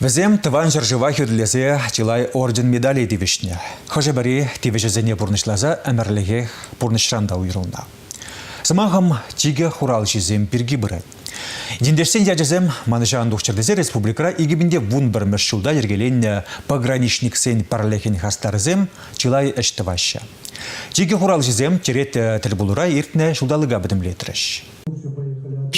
Вӗсем Тӑван ҫӗршыва хӳтӗлесе чылай орден-медале тивӗҫнӗ. Хӑшӗ-пӗри тивӗҫӗсене пурнӑҫласа ӗмӗрлӗхех пурнӑҫран та уйрӑлнӑ. Сӑмахӑм чикӗ хуралҫисем пирки пырать. Ентешсен ячӗсем манӑҫа ан тухчӑр тесе республикӑра 2011 ҫулта йӗркеленнӗ пограничниксен пӗрлӗхӗн хастарӗсем чылай ӗҫ тӑваҫҫӗ. Чикӗ хуралҫисем черетлӗ тӗлпулура иртнӗ ҫулталӑка пӗтӗмлетрӗҫ.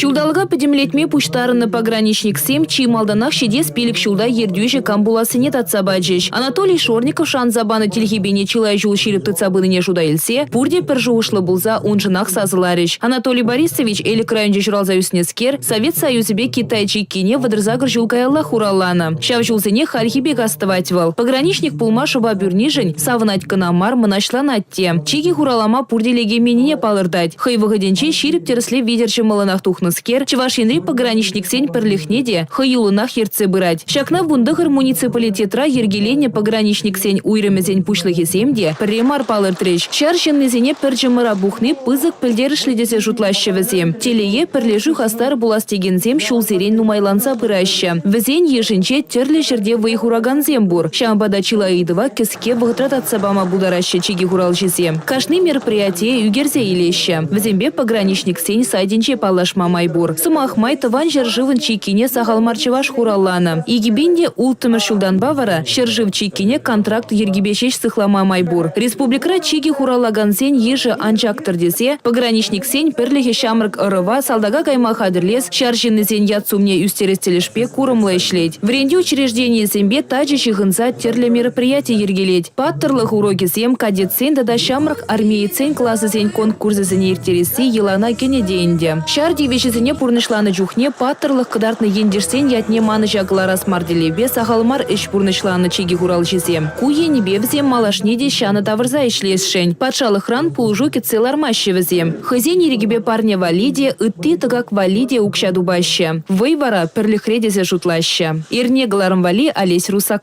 Ҫулталӑка пӗтӗмлетме пуҫтарӑннӑ пограничниксем чи малтанах ҫитес пилӗк ҫулта ертӳҫӗ кам пулассине татса пачӗҫ. Анатолий Шорников шанса панӑ тилхепене чылай ҫул ҫирӗп тытса пынине шута илсе пурте пӗр шухӑшлӑ пулса уншӑнах сасӑларӗҫ. Анатолий Борисович Элӗк районӗнче ҫуралса ӳснӗскер Совет Союзӗпе Китай чиккине 38 ҫул каялла хуралланӑ. Ҫав ҫулсене хальхи пек астӑвать вӑл. Пограничник пулма шӑпа пӳрнишӗн савӑнать кӑна мар, мӑнаҫланать те. Чикӗ хураллама пурте лекейменнине палӑртать. Хӑй вӑхӑтӗнче ҫирӗп тӗрӗслев витӗр ҫӑмӑллӑнах тухнӑскер Чӑваш Енри пограничниксен пӗрлӗхне те хӑюллӑнах ертсе пырать. Ҫакна 19 муниципалитетра йӗркеленӗ пограничниксен уйрӑмӗсен пуҫлӑхӗсем те пӗрре мар палӑртрӗҫ. Ҫар ҫыннисене пӗр чӑмӑра пухни пысӑк пӗлтерӗшлӗ тесе шутлаҫҫӗ вӗсем. Телее, пӗрлешӳ хастар пулас текенсем ҫулсерен нумайланса пыраҫҫӗ. Вӗсен йышӗнче тӗрлӗ ҫӗрте вӑй хуракансем пур. Ҫавӑнпа та чылай ыйтӑва кӗске вӑхӑтра татса пама пултараҫҫӗ чикӗ хуралҫисем. Кашни мероприятие ӳкерсе илеҫҫӗ. Вӗсемпе пограничниксен сайтӗнче паллашма май пур. Сӑмах май, тӑван ҫӗршывӑн чиккине сахал мар чӑваш хуралланӑ. 2006-мӗш ҫултанпа вара ҫӗршыв чиккине контракт йӗркипе ҫеҫ сыхлама май пур. Республикӑра чикӗ хураллакансен йышӗ ан чактӑр тесе пограничниксен пӗрлӗхӗ ҫамрӑк ӑрӑва салтака кайма хатӗрлес, ҫар ҫыннисен ят-сумне ӳстерес тӗлӗшпе курӑмлӑ ӗҫлет. Вӗрентӳ учрежденийӗсемпе тачӑ ҫыхӑнса тӗрлӗ мероприяти йӗркелет. Паттӑрлӑх урокӗсем, кадетсен тата ҫамрӑк армеецсен класӗсен конкурсӗсене ирттересси йӑлана кӗнӗ те ӗнтӗ. Ҫар тивӗҫӗсене пурнӑҫланӑ чухне паттӑрлӑх кӑтартнӑ ентешсен ятне манӑҫа кӑларас мар тӗллевпе сахал мар ӗҫ пурнӑҫланӑ чикӗ хуралҫисем. Ку енӗпе вӗсем малашне те ҫанӑ тавӑрса ӗҫлесшӗн. Патшалӑхран пулӑшу кӗтсе лармаҫҫӗ вӗсем. Хӑйсен ирӗкӗпе парне валли те, ытти тӑкак валли те укҫа тупаҫҫӗ. Вӑй вара пӗрлӗхре тесе шутлаҫҫӗ. Эрне кӑларӑм валли Олесь Русак.